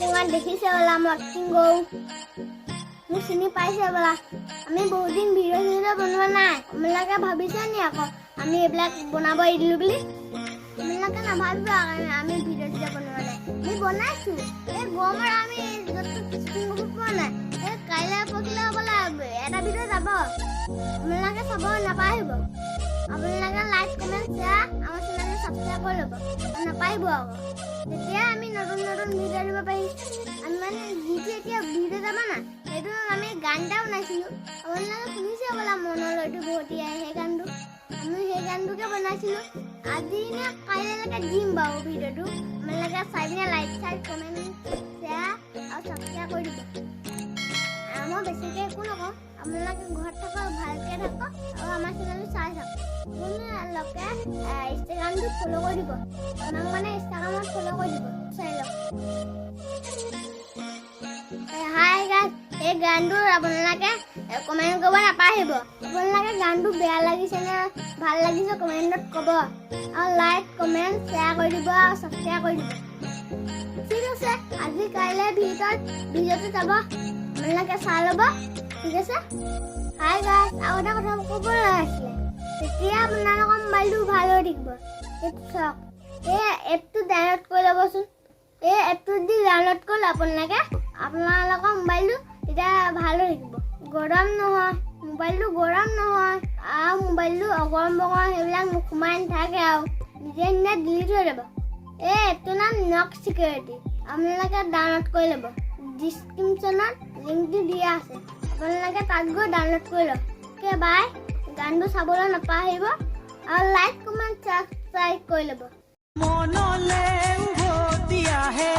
এক্টিঙত দেখিছে বোলা, মই এক্টিং কৰোঁ, মোক চিনি পাইছে বোলা। আমি বহুত দিন ভিডিঅ' চিডিঅ' বনোৱা নাই। আপোনালোকে ভাবিছে নি আকৌ আমি এইবিলাক বনাব এৰি দিলোঁ বুলি? আপোনালোকে নাভাবিব আকৌ আমি ভিডিঅ' চিডিঅ' বনোৱা নাই। আমি বনাইছোঁ। এই গৰমত আমি য'ত ত'ত শ্বুটিং কৰিব পৰা নাই। এই কাইলৈ পৰহিলৈ হ'বলা এটা ভিডিঅ' যাব, আপোনালোকে চাব নাপাহৰিব। আপোনালোকে লাইক, কমেণ্ট, শ্বেয়াৰ, আমাৰ চেনেলটো ছাবস্ক্ৰাইব কৰি ল'ব নাপাহৰিব আকৌ। তেতিয়া আমি নতুন নতুন ভিডিঅ' দিব পাৰিম। আমি মানে যিটো এতিয়া ভিডিঅ' যাব না, সেইটো আমি গান এটা বনাইছিলোঁ। আপোনালোকে শুনিছে বোলা, মনলৈ এইটো উভতি আহে, সেই গানটো আমি সেই গানটোকে বনাইছিলোঁ। আজি নে কাইলৈকে দিম বাৰু ভিডিঅ'টো। আপোনালোকে চাই পিনে লাইক চাইক, কমেণ্ট, শ্বেয়াৰ আৰু ছাবস্ক্ৰাইব কৰি দিব। মই বেছিকৈ একো নকওঁ। আপোনালোকে ঘৰত থাকক, ভালকৈ থাকক আৰু আমাৰ চেনেলটো চাই থাকক। আপোনালোকে ইনষ্টাগ্ৰামটো ফ'ল' কৰি দিব আমাক, মানে ইনষ্টাগ্ৰামত ফ'ল' কৰি দিব। চাই লওক। হাই গাইজ, এই গানটো আপোনালোকে কমেণ্ট কৰিব নাপাহৰিব। আপোনালোকে গানটো বেয়া লাগিছে নে ভাল লাগিছে কমেণ্টত ক'ব আৰু লাইক, কমেণ্ট, শ্বেয়াৰ কৰি দিব আৰু ছাবস্ক্ৰাইব কৰি দিব। ঠিক আছে, আজি কাইলৈ ভিতৰত ভিডিঅ'টো যাব, আপোনালোকে চাই ল'ব। ঠিক আছে, হাই গাইজ, আৰু এটা কথা ক'ব আছিলে। তেতিয়া আপোনালোকৰ মোবাইলটো ভাল হৈ থাকিব। এইটো চাওক, এই এপটো ডাউনলোড কৰি ল'বচোন। এই এপটো দি ডাউনলোড কৰিলে আপোনালোকে আপোনালোকৰ মোবাইলটো তেতিয়া ভাল হৈ থাকিব। গৰম নহয়, মোবাইলটো গৰম নহয় আৰু মোবাইলটো অগৰম বগৰম সেইবিলাক সোমাই নাথাকে আৰু নিজে নিজে ডিলিট হৈ যাব। এই এপটোৰ নাম নক চিকিউৰিটি। আপোনালোকে ডাউনলোড কৰি ল'ব। ডিছক্ৰিপশ্যনত লিংকটো দিয়া আছে, আপোনালোকে তাত গৈ ডাউনলোড কৰি লওক। অ'কে, বাই। গানটো চাবলৈ নাপাহৰিব আৰু লাইক, কমেণ্ট, ছাবস্ক্ৰাইব কৰি ল'ব। মনলে উভতি আহে।